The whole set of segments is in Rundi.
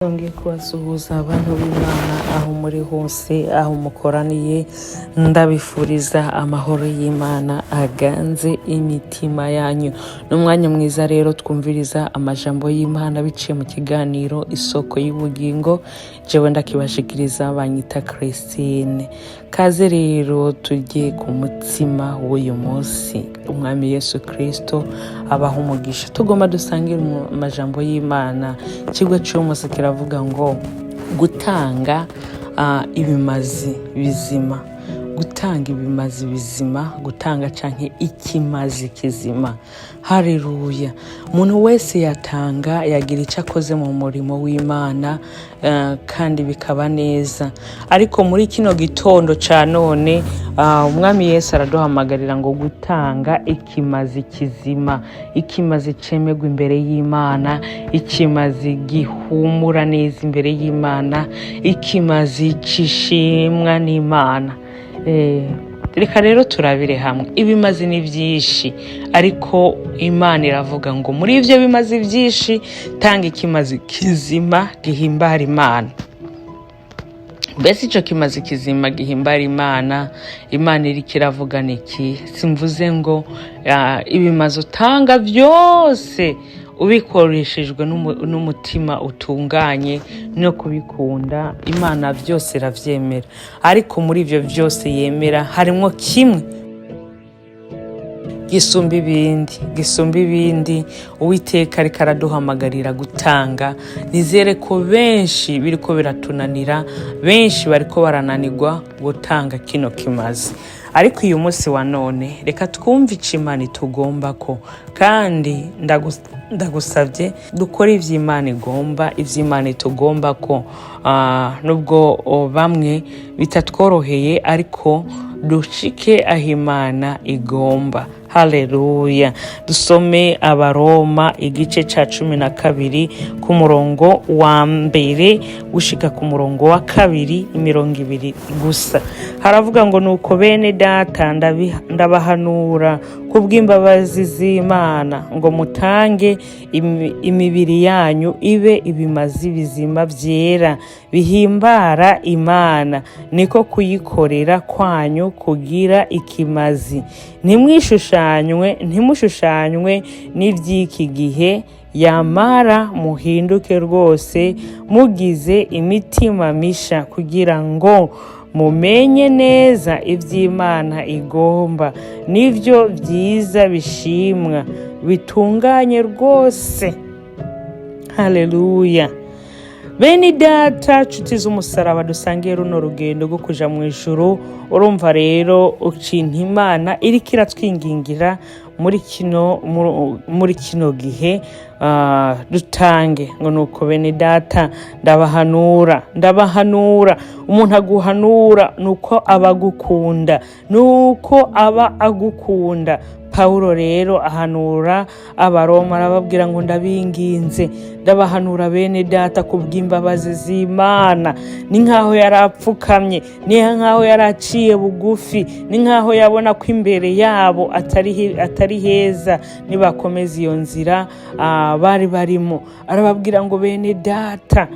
Nongeye kubasuhuza abantu b'Imana aho muri hose, aho mukoraniye. Ndabifuriza amahoro y'Imana aganze imitima yanyu. Ni umwanya mwiza rero twumviriza amajambo y'Imana biciye mu kiganiro Isoko y'Ubugingo. Jewe ndakibashikiriza, banyita Christine. Kaze rero tujye ku mutsima w'uyu munsi. Umwami Yesu Kristo abaha umugisha. Tugomba dusangire amajambo y'Imana. Ikigo cy'uyu munsi kiravuga ngo gutanga ibimazi bizima, gutanga ibimazi bizima, gutanga canke ikimazi kizima. Hareruya! Umuntu wese yatanga, yagira icyo akoze mu murimo w'Imana, kandi bikaba neza. Ariko muri kino gitondo ca none, Umwami Yesu araduhamagarira ngo gutanga ikimazi kizima, ikimazi cemerwa imbere y'Imana, ikimazi gihumura neza imbere y'Imana, ikimazi cishimwa n'Imana. Reka rero turabire hamwe. Ibimazi ni byinshi, ariko Imana iravuga ngo muri ibyo bimazi byinshi, tanga ikimazi kizima gihimbara Imana. Mbese icyo kimazi kizima gihimbara Imana, Imana iriko iravuga ni iki? Simvuze ngo ibimazi utanga byose ubikoreshejwe n'umutima utunganye no kubikunda, Imana byose iravyemera. Ariko muri ibyo byose yemera, harimwo kimwe gisumba ibindi, gisumba ibindi. Uwiteka ariko araduhamagarira gutanga. Nizere ko benshi biriko biratunanira, benshi bariko barananirwa gutanga kino kimazi. Ariko uyu munsi wa none, reka twumve ico Imana itugomba ko. Kandi ndagusabye dukore ivy'Imana igomba, ivy'Imana itugomba ko. Nubwo bamwe bitatworoheye, ariko dushike aho Imana igomba. Haleluya! Dusome Abaroma igice ca 12, ku murongo wa mbere gushika ku murongo wa kabiri, imirongo ibiri gusa. Haravuga ngo: "Nuko bene data, ndabahanura kubw'imbabazi z'Imana ngo mutange imibiri yanyu ibe ibimazi bizima byera bihimbara Imana, niko kuyikorera kwanyu kugira ikimazi. Ntimwishushanywe, ntimushushanywe n'iby'iki gihe, yamara muhinduke rwose mugize imitima misha, kugira ngo mumenye neza iby'Imana igomba, nibyo byiza bishimwa bitunganye rwose." Haleluya! Bene data, nshuti z'umusaraba dusangiye runo rugendo rwo kuja mu ijuru, urumva rero ikintu Imana iriko iratwingingira muri kino gihe, dutange. Ngo: "Nuko bene data, ndabahanura." Ndabahanura. Umuntu aguhanura nuko aba agukunda, nuko aba agukunda. Pawulo rero ahanura Abaroma, arababwira ngo: "Ndabinginze, ndabahanura bene data kubw'imbabazi z'Imana." Ni nk'aho yari apfukamye, ni nk'aho yari aciye bugufi, ni nk'aho yabona ko imbere yabo atari heza nibakomeza iyo nzira bari barimo. Arababwira ngo: "Bene data,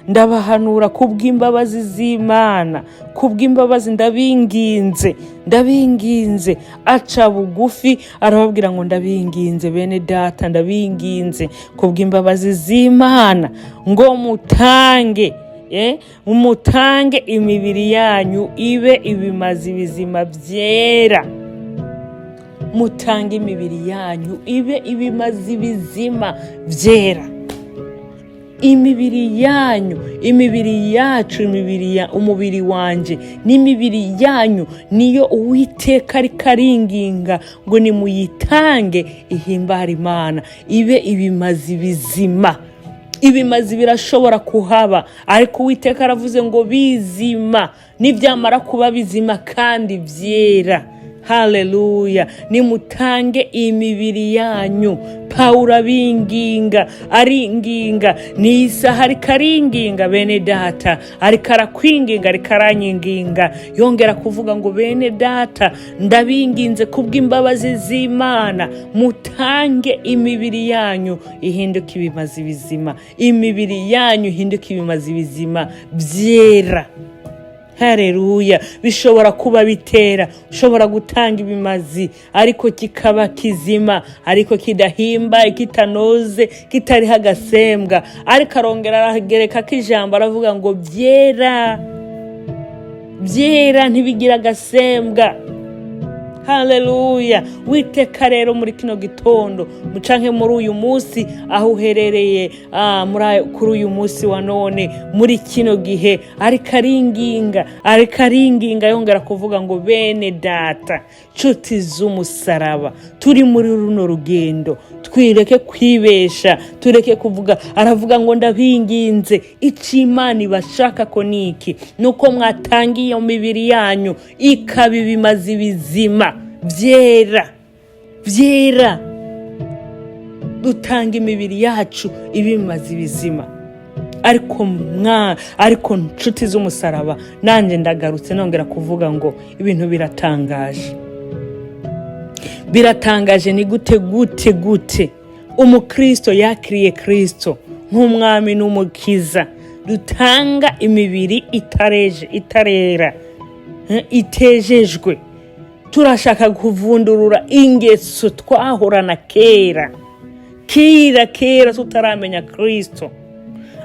ndabahanura kubw'imbabazi z'Imana, kubw'imbabazi, ndabinginze, ndabinginze." Aca bugufi arababwira ngo: "Ndabinginze bene data, ndabinginze kubw'imbabazi z'Imana ngo mutange imibiri yanyu ibe ibimazi bizima byera." Mutange imibiri yanyu ibe ibimazi bizima byera. Imibiri yanyu, imibiri yacu, imibiri ya umubiri wanje n'imibiri yanyu, niyo Uwiteka ariko aringinga ngo nimuyitange ihimbare Imana, ibe ibimazi bizima. Ibimazi birashobora kuhaba, ariko Uwiteka aravuze ngo bizima, nibyamara kuba bizima kandi byera. Haleluya! Nimutange imibiri yanyu. Pawulo abinginga, aringinga, ni isaha ariko aringinga bene data, ariko arakwinginga, ariko aranyinginga. Yongera kuvuga ngo: "Bene data, ndabinginze kubw'imbabazi z'Imana, mutange imibiri yanyu ihinduke ibimazi bizima, imibiri yanyu ihinduke ibimazi bizima byera." Hareruya! Bishobora kuba bitera, ushobora gutanga ibimazi ariko kikaba kizima, ariko kidahimba, kitanoze, kitariho agasembwa. Ariko arongera aragereka ko ijambo, aravuga ngo: "Byera, byera, ntibigira agasembwa." Haleluya! Witeka rero muri kino gitondo canke muri uyu munsi aho uherereye, kuri uyu munsi wa none, muri kino gihe, ariko aringinga, ariko aringinga, yongera kuvuga ngo: "Bene data, nshuti z'umusaraba, turi muri runo rugendo, twireke kwibesha, tureke kuvuga." Aravuga ngo: "Ndabinginze, icyo Imana ibashaka ko ni iki? Nuko mwatanga iyo mibiri yanyu ikaba ibimazi bizima byera." Byera, dutanga imibiri yacu ibimazi bizima. Ariko mwa, ariko nshuti z'umusaraba, nanjye ndagarutse nongera kuvuga ngo ibintu biratangaje, biratangaje. Ni gute, gute, gute umukristo yakiriye Kristo nk'umwami n'umukiza, dutanga imibiri itareje, itarera, itejejwe? Turashaka kuvundurura ingeso twahorana kera, kera, kera tutaramenya Kristo,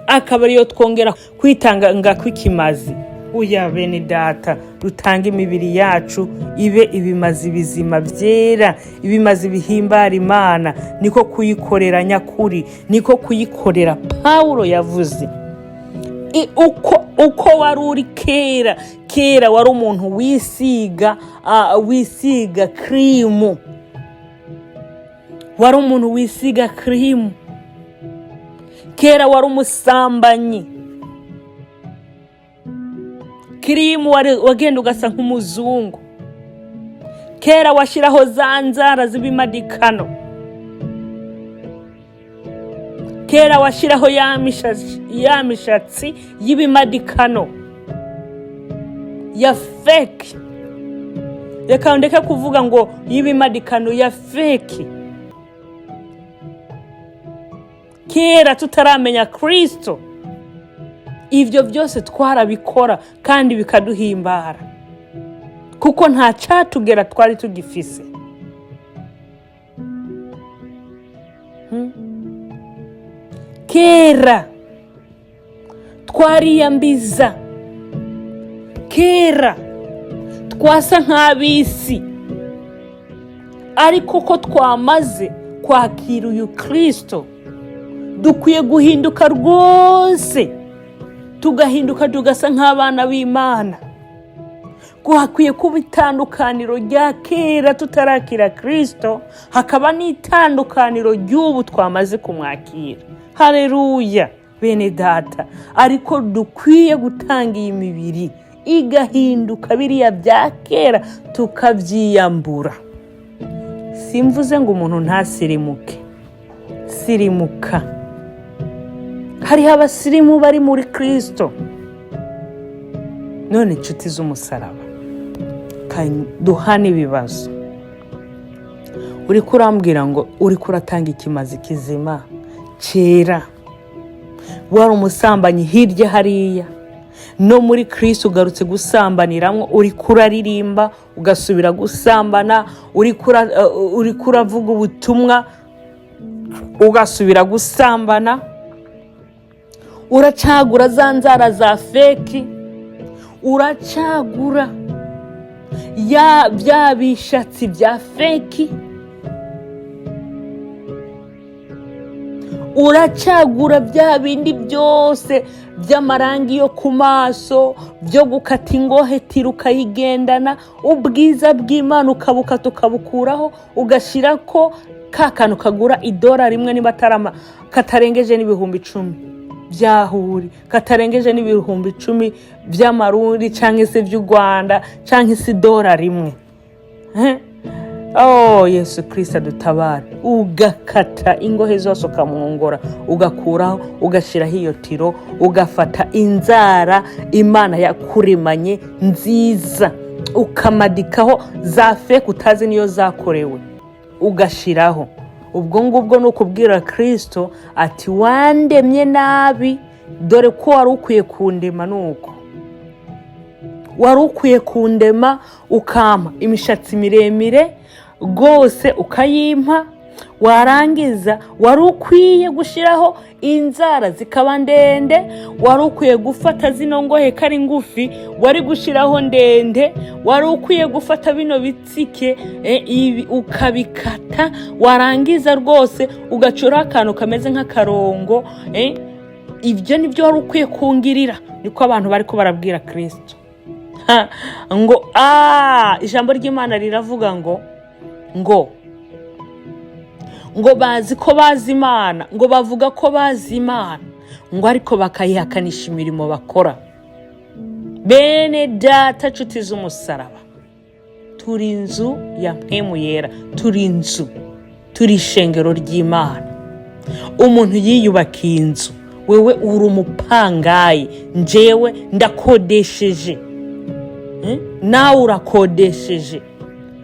akaba ariyo twongera kwitanga kw'ikimazi. Uya bene data, dutanga imibiri yacu ibe ibimazi bizima byera, ibimazi bihimbara Imana. Niko kuyikorera nyakuri, niko kuyikorera Pawulo yavuze. Uko wari uri kera, kera wari umuntu wisiga, wisiga kirimu, wari umuntu wisiga kirimu kera, wari umusambanyi, kirimu wagenda ugasa nk'umuzungu. Kera washyiraho za nzara z'ibimadikano, kera washyiraho ya mishatsi y'ibimadikano ya fake. Reka ndeke kuvuga ngo y'ibimadikano, ya fake. Kera tutaramenya Kristo, ibyo byose twarabikora kandi bikaduhimbara, kuko nta cyatugera twari tugifise. Kera twariyambiza, kera twasa nk'ab'isi, ariko ko twamaze kwakira uyu Kristo, dukwiye guhinduka rwose, tugahinduka tugasa nk'abana b'Imana. Hakwiye kuba itandukaniro rya kera tutarakira Kristo, hakaba n'itandukaniro ry'ubu twamaze kumwakira. Hareruya! Bene data, ariko dukwiye gutanga iyi mibiri igahinduka, biriya bya kera tukabyiyambura. Simvuze ngo umuntu ntasirimuke, sirimuka. Hariho abasirimu bari muri Kristo. None inshuti z'umusaraba, duhane ibibazo. Uri kurambwira ngo uri kuratanga ikimazi kizima cyera, wari umusambanyi hirya hariya, no muri Kristo ugarutse gusambaniramo. Uri kuraririmba ugasubira gusambana, uri kuravuga ubutumwa ugasubira gusambana, uracagura za nzara za fake, uracagura ya bya bishatsi bya fake, uracagura bya bindi byose by'amarangi yo ku maso, byo gukata ingohe tira ukayigendana, ubwiza bw'Imana ukabukata ukabukuraho, ugashyira ko ka kantu kagura idora rimwe, niba atarama, katarengeje n'10,000 byahuri, katarengeje n'10,000 by'amarundi cyangwa se by'u Rwanda cyangwa se idora rimwe. Oh, Yesu Kirisita dutabare. Ugakata ingohe zose, ukamwongora, ugakuraho, ugashyiraho iyo tiro, ugafata inzara Imana yakuremanye nziza, ukamadikaho za fake utazi niyo zakorewe, ugashyiraho. Ubwo ngubwo ni ukubwira Kirisito ati: "Wandemye nabi, dore ko wari ukwiye kundema, ni uko wari ukwiye kundema, ukampa imishatsi miremire rwose ukayimpa, warangiza wari ukwiye gushyiraho inzara zikaba ndende, wari ukwiye gufata zino ngohe ko ari ngufi, wari gushyiraho ndende, wari ukwiye gufata bino bitsike ibi ukabikata, warangiza rwose ugacuraho akantu kameze nk'akarongo. Ibyo ni byo wari ukwiye kungirira." Niko abantu bari ko barabwira Kirisito. Ngo ijambo ry'Imana riravuga ngo bazi ko bazi Imana, ngo bavuga ko bazi Imana, ngo ariko bakayihakanisha imirimo bakora. Bene Data, nshuti z'umusaraba, turi inzu ya Mpwemu Yera, turi inzu, turi ishengero ry'Imana. Umuntu yiyubakiye inzu, wewe uri umupangayi, njyewe ndakodesheje. Nawe urakodesheje,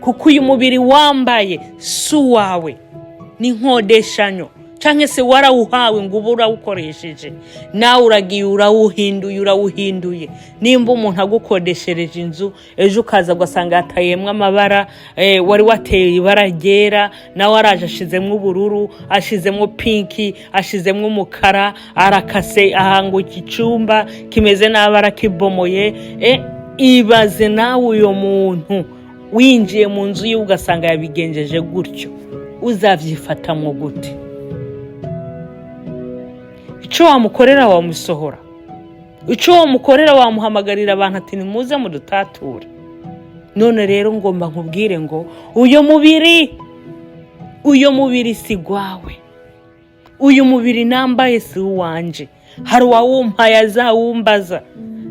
kuko uyu mubiri wambaye si uwawe, ni inkodeshanyo, cyangwa se warawuhawe ngo ube urawukoresheje, nawe uragiye urawuhinduye, urawuhinduye. Nimba umuntu agukodeshereje inzu, ejo ukaza ugasanga yatayemo amabara, wari wateye ibara ryera, nawe araje ashizemo ubururu, ashizemo pink, ashizemo umukara, arakase, ahanguka icyumba kimeze nabi, arakibomoye. Ibaze nawe uyu muntu winjiye mu nzu ye ugasanga yabigenjeje gutyo, uzabyifatamo gute? Icyo wamukorera, wamusohora. Icyo wamukorera, wamuhamagarira abantu ati: "Nimuze mudutature." None rero ngomba nkubwire ngo uyu mubiri si gwawe. Uyu mubiri nambaye si uwanje, hari uwawumpaye azawumbaza,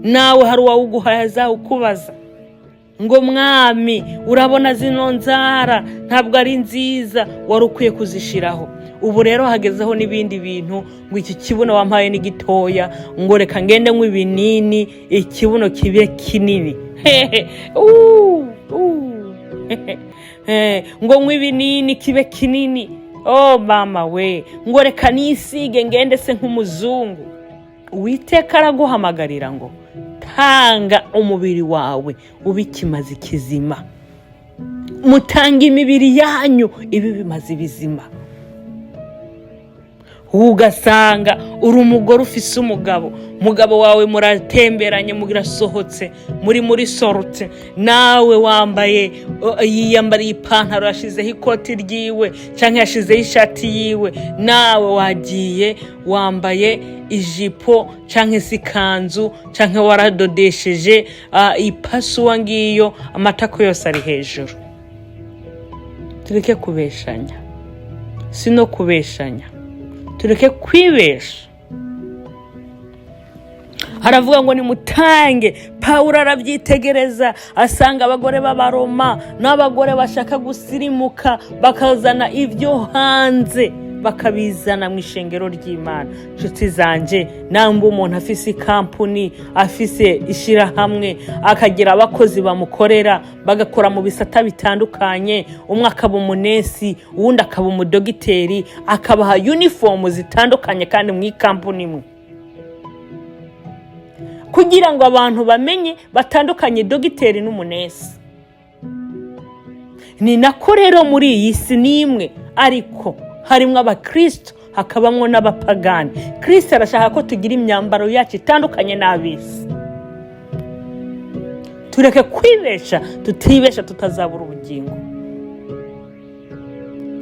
nawe hari uwawuguhaye azawukubaza ngo: "Mwami, urabona zino nzara ntabwo ari nziza, wari ukwiye kuzishyiraho." Ubu rero hagezeho n'ibindi bintu ngo: "Iki kibuno wampaye ni gitoya," ngo: "Reka ngende nywa ibinini ikibuno kibe kinini." Hehe, uu. Ngo nywa ibinini kibe kinini. Oh mama we, ngo: "Reka nisige ngende se nk'umuzungu." Uwiteka araguhamagarira ngo tanga umubiri wawe ube ikimazi kizima. Mutange imibiri yanyu ibe ibimazi bizima. Ugasanga uri umugore ufise umugabo, umugabo wawe muratemberanye, murasohotse, muri sortie, nawe wambaye, yiyambariye ipantaro, yashizeho ikoti ryiwe cyangwa yashizeho ishati yiwe, nawe wagiye wambaye ijipo cyangwa se ikanzu cyangwa waradodesheje ipasuwa, ngiyo amatako yose ari hejuru. Tureke kubeshanya, si no kubeshanya, tureke kwibesha. Haravuga ngo nimutange. Pawulo arabyitegereza, asanga abagore b'Abaroma n'abagore bashaka gusirimuka, bakazana ibyo hanze, bakabizana mu ishengero ry'Imana. Inshuti zanjye, namba umuntu afise ikampuni, afise ishyirahamwe, akagira abakozi bamukorera, bagakora mu bisata bitandukanye, umwe akaba umunesi, uwundi akaba umudogiteri, akabaha uniform zitandukanye kandi mu ikampuni imwe, kugira ngo abantu bamenye batandukanye dogiteri n'umunesi. Ni nako rero muri iyi si ni imwe, ariko harimo abakristo, hakabamo n'abapagani. Kirisito arashaka ko tugira imyambaro yacu itandukanye n'ab'isi. Tureke kwibesha, tutibesha tutazabura ubugingo.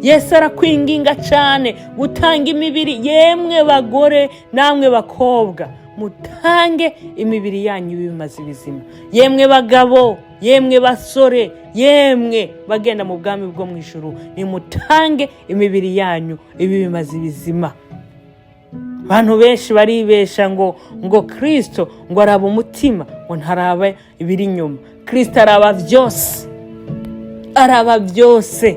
Yesu arakwinginga cyane gutanga imibiri. Yemwe bagore namwe bakobwa, mutange imibiri yanyu ibimaze ibizima. Yemwe bagabo, yemwe basore, yemwe bagenda mu bwami bwo mu ijuru, nimutange imibiri yanyu ibi bimaze ibizima. Abantu benshi baribesha ngo Kirisito ngo araba umutima, ngo ntaraba ibiri inyuma. Kirisito araba byose, Araba byose.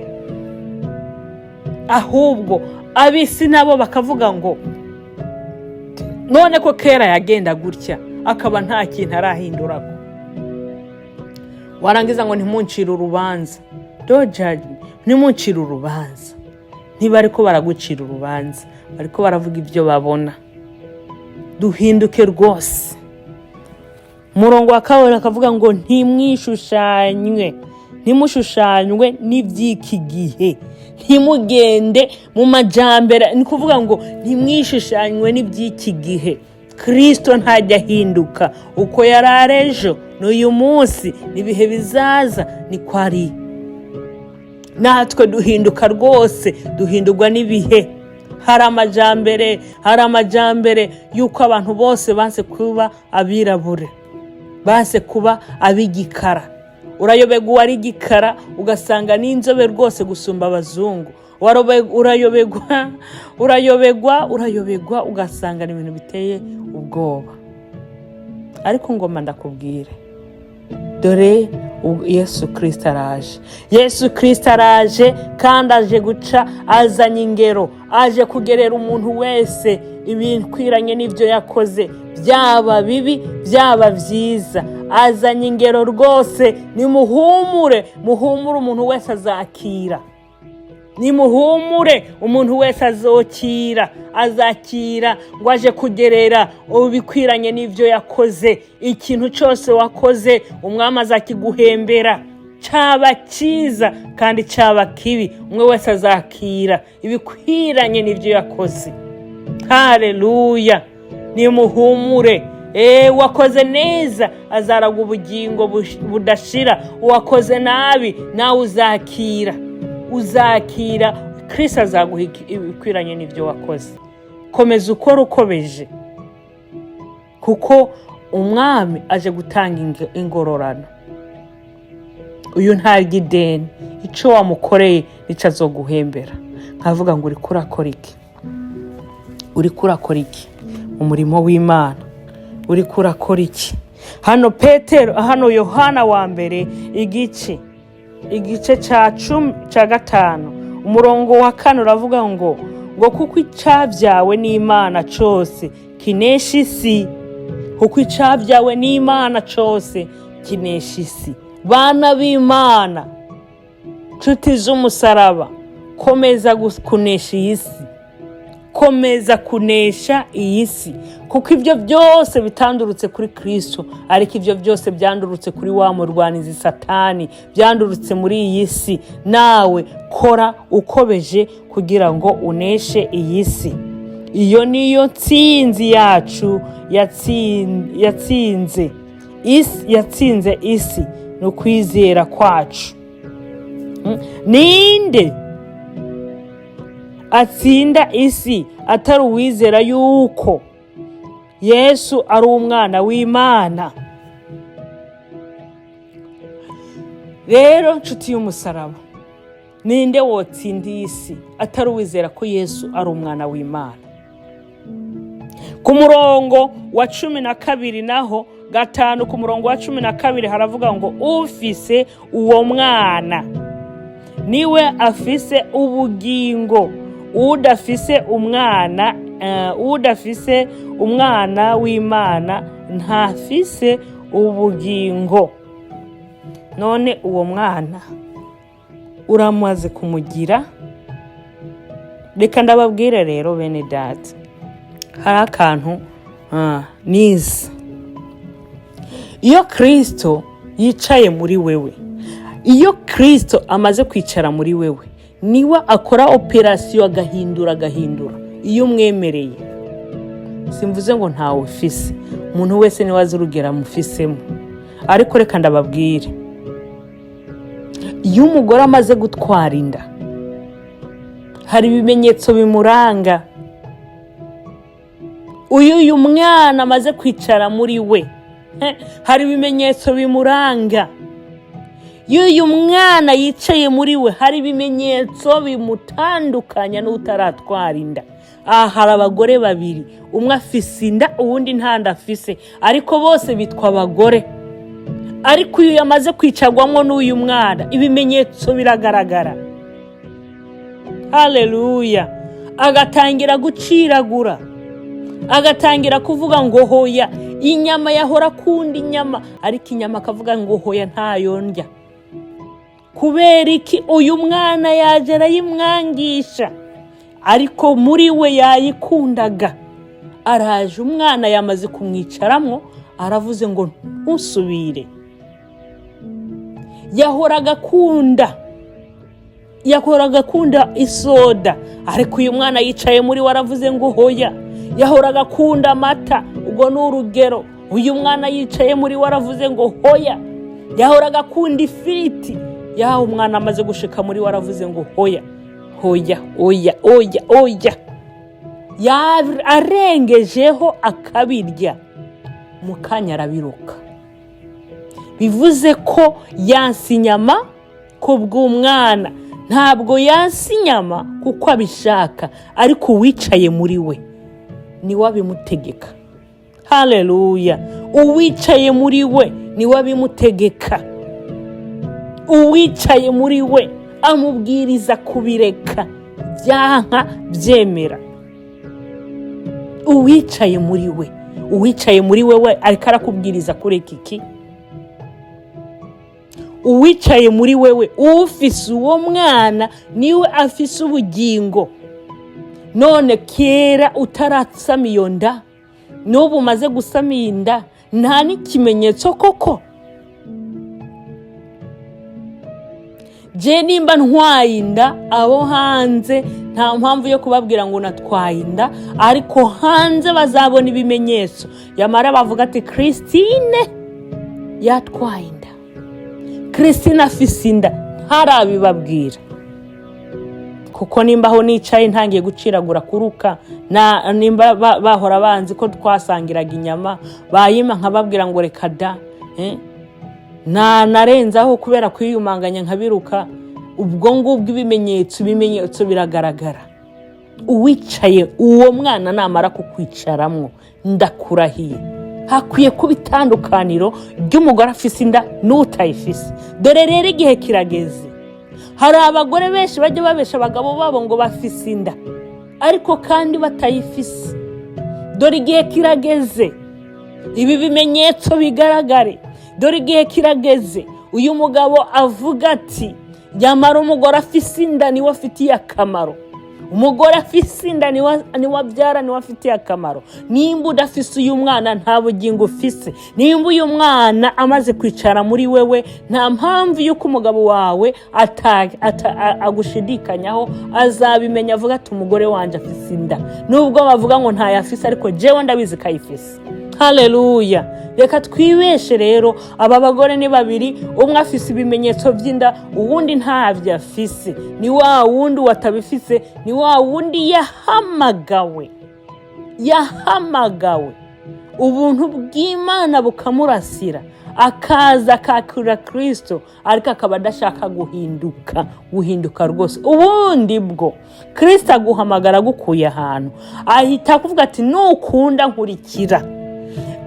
Ahubwo ab'isi nabo bakavuga ngo: "None ko kera yagenda gutya, akaba nta kintu arahindurako?" Warangiza ngo: "Ntimuncire urubanza, don't judge me, ntimuncire urubanza." Ntibariko baragucira urubanza, bariko baravuga ibyo babona. Duhinduke rwose. Umurongo wa kabiri akavuga ngo: "Ntimwishushanywe, ntimushushanywe n'iby'iki gihe, ntimugende mu majambere." Ni kuvuga ngo ntimwishushanywe n'iby'iki gihe. Kirisito ntajya ahinduka. Uko yari ari ejo, n'uyu munsi, n'ibihe bizaza niko ari. Natwe duhinduka rwose, duhindurwa n'ibihe. Hari amajambere, hari amajambere y'uko abantu bose banse kuba abirabure, banse kuba ab'igikara. Urayoberwa uwari igikara, ugasanga n'inzobe rwose gusumba abazungu. Urayoberwa, urayoberwa, urayoberwa, ugasanga ni ibintu biteye ubwoba. Ariko ngoma ndakubwire, dore Yesu Kirisito araje. Yesu Kirisito araje, kandi aje guca azanye ingero, aje kugerera umuntu wese ibikwiranye n'ibyo yakoze, byaba bibi, byaba byiza. Azanye ingero rwose. Nimuhumure, muhumure, umuntu wese azakira. Nimuhumure, umuntu wese azokira, azakira ngo aje kugerera ubikwiranye n'ibyo yakoze. Ikintu cyose wakoze, umwami azakiguhembera, cyaba cyiza kandi cyaba kibi. Umwe wese azakira ibikwiranye n'ibyo yakoze. Haleluya! Nimuhumure. Wakoze neza azaragwa ubugingo budashira. Uwakoze nabi nawe uzakira, uzakira. Kirisi azaguha ibikwiranye n'ibyo wakoze. Komeza ukora ukobeje, kuko umwami aje gutanga ingororano. Uyu ntarya ideni. Icyo wamukoreye nicyo azoguhembera. Nkavuga ngo: uriko urakora iki? Uriko urakora iki mu murimo w'Imana? Uriko urakora iki? Hano Petero, hano Yohana wa mbere, igice cya 10, cya 5, umurongo wa 4 uravuga ngo: "Kuko icyabyawe n'Imana cyose kinesha isi." Kuko icyabyawe n'Imana cyose kinesha isi. Bana b'Imana, nshuti z'umusaraba, komeza kunesha iyi si, komeza kunesha iyi si, kuko ibyo byose bitandurutse kuri Kirisito, ariko ibyo byose byandurutse kuri wa murwanizi Satani, byandurutse muri iyi si. Nawe kora ukobeje kugira ngo uneshe iyi si. Iyo niyo ntsinzi yacu yatsinze isi, yatsinze isi ni ukwizera kwacu. Ninde atsinda isi atari uwizera yuko Yesu ari umwana w'Imana? Rero nshuti y'umusaraba, ninde wotsinda iyi si atari uwizera ko Yesu ari umwana w'Imana? Ku murongo wa 12 naho, 5 ku murongo wa 12, haravuga ngo: "Ufise uwo mwana niwe afise ubugingo. Udafise umwana, udafise umwana w'Imana ntafise ubugingo." None uwo mwana uramaze kumugira? Reka ndababwire rero, bene data, hari akantu nize. Iyo Kirisito yicaye muri wewe, iyo Kirisito amaze kwicara muri wewe, niwe akora opération, agahindura, agahindura, iyo umwemereye. Simvuze ngo ntawe ufise. Umuntu wese niwe azi urugero amufisemo. Ariko reka ndababwire, iyo umugore amaze gutwara inda, hari ibimenyetso bimuranga. Uyu mwana amaze kwicara muri we, hari ibimenyetso bimuranga. Iyo uyu mwana yicaye muri we, hari ibimenyetso bimutandukanya n'utaratwara inda. Aha hari abagore babiri, umwe afise inda, uwundi nta nda afise, ariko bose bitwa abagore. Ariko uyu yamaze kwicagwamo n'uyu mwana, ibimenyetso biragaragara. Haleluya! Agatangira guciragura, agatangira kuvuga ngo hoya. Inyama, yahora akunda inyama, ariko inyama akavuga ngo hoya, ntayo ndya. Kubera iki? Uyu mwana yaje arayimwangisha, ariko muri we yayikundaga. Araje, umwana yamaze kumwicaramo, aravuze ngo ntusubire. Yahoraga akunda isoda, ariko uyu mwana yicaye muri we, aravuze ngo hoya. Yahoraga akunda amata, ubwo ni urugero, uyu mwana yicaye muri we, aravuze ngo hoya. Yahoraga akunda ifiriti, yawe umwana amaze gushika muri we, aravuze ngo hoya, hoya, oya, oya, oya. Arengejeho akabirya, mu kanya arabiruka. Bivuze ko yanse inyama ku bw'umwana. Ntabwo yanse inyama kuko abishaka, ariko uwicaye muri we niwe abimutegeka. Haleluya! Uwicaye muri we niwe abimutegeka. Uwicaye muri we amubwiriza kubireka, byanka byemera. Uwicaye muri we, uwicaye muri we we ariko arakubwiriza kureka iki? Uwicaye muri wewe, ufise uwo mwana, niwe afise ubugingo. None kera utarasama iyo nda, n'ubu umaze gusama iyi nda, nta n'ikimenyetso koko? Je nimba ntwaye inda, abo hanze nta mpamvu yo kubabwira ngo natwaye inda, ariko hanze bazabona ibimenyetso. Yamara bavuga ati Christine yatwaye inda, Christine afise inda, ntarabibabwira. Kuko nimba aho nicaye ntangiye guciragura, kuruka, nimba bahora banzi ko twasangiraga inyama, bayima nkababwira ngo reka da, na narenzaho kubera kwiyumanganya nkabiruka. Ubwo ngubwo ibimenyetso biragaragara. Uwicaye, uwo mwana namara kukwicaramwo, ndakurahiye, hakwiye kuba itandukaniro ry'umugore afise inda n'utayifise. Dore rero igihe kirageze. Hari abagore benshi bajya babesha abagabo babo ngo bafise inda, ariko kandi batayifise. Dore igihe kirageze ibi bimenyetso bigaragare. Dore igihe kirageze uyu mugabo avuga ati nyamara umugore afise inda niwe afitiye akamaro. Umugore afise inda niwe abyara, niwe afitiye akamaro. Nimba udafise uyu mwana, nta bugingo ufise. Nimba uyu mwana amaze kwicara muri wewe, nta mpamvu y'uko umugabo wawe agushidikanyaho. Azabimenya, avuga ati umugore wanjye afise inda, nubwo bavuga ngo ntayafise, ariko jewe ndabizi ko ayifise. Haleluya! Reka twibeshe rero. Aba bagore ni babiri, umwe afise ibimenyetso by'inda, uwundi ntabyo afise. Ni wa wundi watabifise, ni wa wundi yahamagawe, yahamagawe, ubuntu bw'Imana bukamurasira, akaza akakira Kirisito, ariko akaba adashaka guhinduka, guhinduka rwose. Ubundi bwo Kirisito aguhamagara agukuye ahantu, ahita akuvuga ati nukunda nkurikira.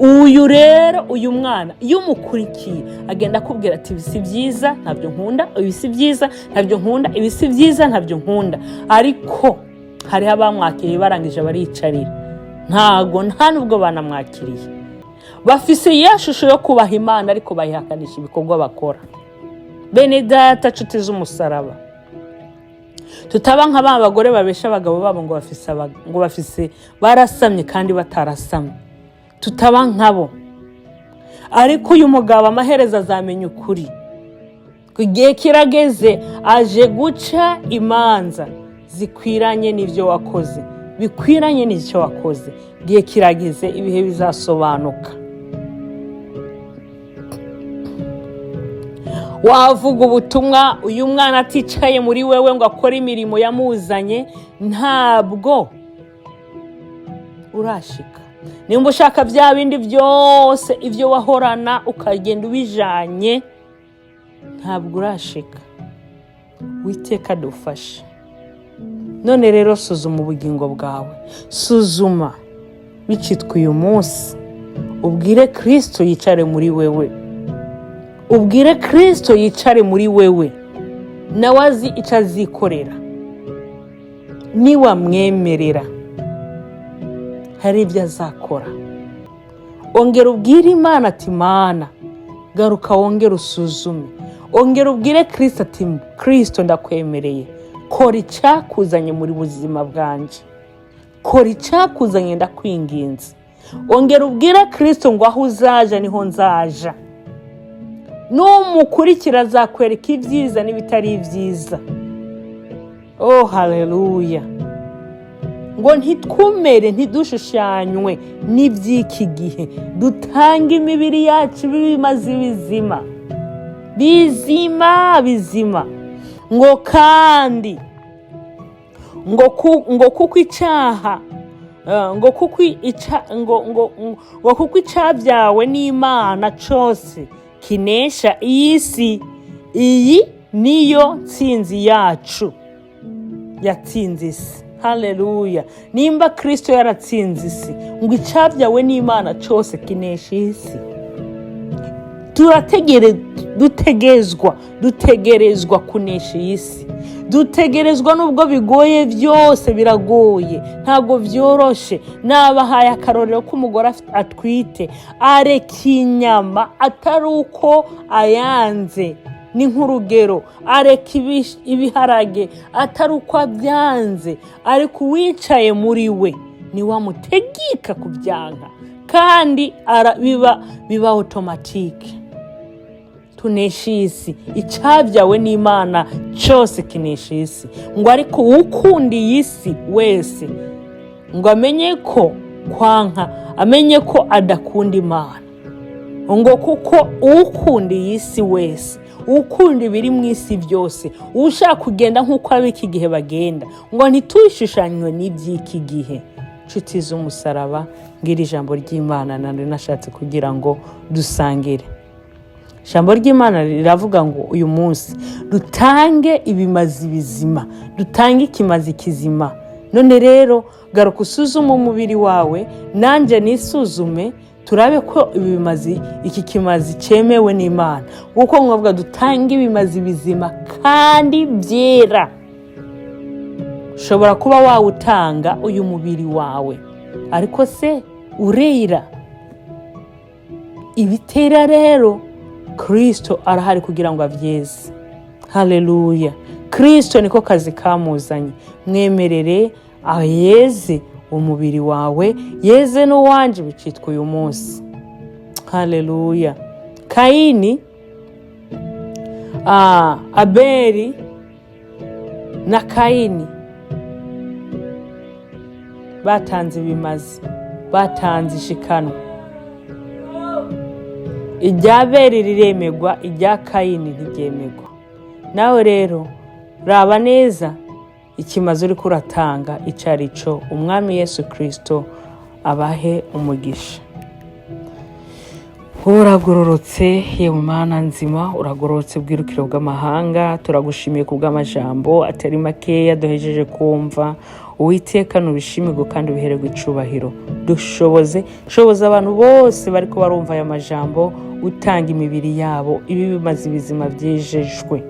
Uyu rero, uyu mwana, iyo umukurikiye agenda akubwira ati ibi si byiza, ntabyo nkunda, ibi si byiza, ntabyo nkunda, ibi si byiza, ntabyo nkunda. Ariko hariho abamwakiriye, barangije baricarira, ntago nta nubwo banamwakiriye. Bafise ya shusho yo kubaha Imana, ariko bayihakanisha ibikorwa bakora. Bene data, nshuti z'umusaraba, tutaba nka ba bagore babesha abagabo babo ngo bafise, barasamye kandi batarasamye. Tutaba nkabo. Ariko uyu mugabo amaherezo azamenya ukuri. Igihe kirageze, aje guca imanza zikwiranye n'ibyo wakoze, bikwiranye n'icyo wakoze. Igihe kirageze, ibihe bizasobanuka. Wavuga ubutumwa, uyu mwana aticaye muri wewe ngo akore imirimo yamuzanye, ntabwo urashika. Nimba ushaka bya bindi byose, ibyo wahorana, ukagenda ubijanye, ntabwo urashika. Witeka dufashe. None rero suzuma ubugingo bwawe, suzuma bicitwa uyu munsi, ubwire Kirisito yicare muri wewe. Ubwire Kirisito yicare muri wewe, nawe azi icyo azikorera niwamwemerera. Hari ibyo azakora. Ongera ubwire Imana ati: "Mana, garuka wongere usuzume." Ongera ubwire Kirisito ati: "Kirisito, ndakwemereye, kora icyakuzanye muri buzima bwanjye, kora icyakuzanye, ndakwinginze." Ongera ubwire Kirisito ngo: "Aho uzaja niho nzaja." Numukurikira azakwereka ibyiza n'ibitari ibyiza. Oh, haleluya! Ngo ntitwumere, ntidushushanywe n'iby'iki gihe, dutange imibiri yacu ibimaze bizima bizima bizima. Ngo kandi ngo kuko icyaha ngo kuko ngo kuko icyabyawe n'Imana cyose kinesha iyi si. Iyi niyo ntsinzi yacu yatsinze isi. Haleluya! Nimba Kirisito yaratsinze isi, ngo icyabyawe n'Imana cyose kinesha isi. Dutegerezwa kunesha iyi si. Dutegerezwa, nubwo bigoye byose, biragoye, ntabwo byoroshe. Nabahaye akarorero k'umugore atwite, areka inyama atari uko ayanze, ni nk'urugero, areka ibiharage atari uko abyanze, ariko uwicaye muri we niwe amutegeka kubyanka, kandi biba automatique. Tunesha isi. Icyabyawe n'Imana cyose kinesha isi. Ngo ariko ukunda iyi si wese, ngo amenye ko kwanka, amenye ko adakunda Imana. Ngo kuko ukunda iyi si wese, ukunda ibiri mu isi byose, ushaka kugenda nk'uko ab'iki gihe bagenda, ngo ntitwishushanywe n'iby'iki gihe. Nshuti z'umusaraba, ngira ijambo ry'Imana nari nashatse kugira ngo dusangire. Ijambo ry'Imana riravuga ngo uyu munsi dutange ibimazi bizima, dutange ikimazi kizima. None rero garuka usuzume umubiri wawe, nanjye nisuzume, turabe ko ibimazi, iki kimazi cyemewe n'Imana, kuko ngombwa dutange ibimazi bizima kandi byera. Ushobora kuba wawutanga uyu mubiri wawe, ariko se urera? Ibitera rero, Kirisito arahari kugira ngo abyeze. Haleluya! Kirisito niko kazi kamuzanye. Mwemerere ayeze umubiri wawe, yeze n'uwanje, bicitwa uyu munsi. Haleluya! Kayini, Abeli na Kayini batanze ibimazi, batanze ishikanwa. Irya Abeli riremegwa, irya Kayini ntiryemerwa. Nawe rero raba neza ikimazi uriko uratanga icyo ari cyo. Umwami Yesu Kirisito abahe umugisha. Uragororotse, yewe Mana nzima, uragororotse bwirukiro bw'amahanga. Turagushimiye ku bw'amajambo atari makeya duhejeje kumva. Uwiteka, nubishimirwe kandi ubihererwe icubahiro. Dushoboze, shoboza abantu bose bariko barumva aya majambo gutanga imibiri yabo ibi bimaze ibizima byejejwe.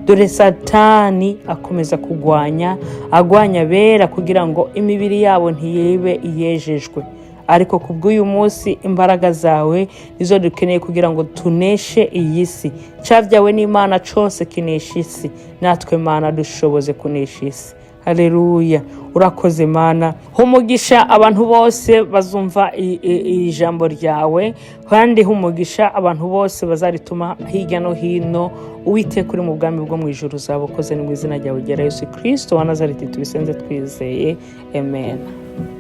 Dore Satani akomeza kugwanya, agwanya abera kugira ngo imibiri yabo ntiyibe iyejejwe, ariko ku bw'uyu munsi imbaraga zawe nizo dukeneye kugira ngo tuneshe iyi si. Cyabyawe n'Imana cyose kinesha isi. Natwe Mana, dushoboze kunesha isi. Haleluya! Urakoze Mana. Humugisha abantu bose bazumva ijambo ryawe, kandi humugisha abantu bose bazarituma hirya no hino. Uwiteka, uri mu bwami bwo mu ijuru, uzaba ukoze. Ni mu izina ryawe ryera Yesu Kirisito wa Nazareti tubisenze twizeye, amen.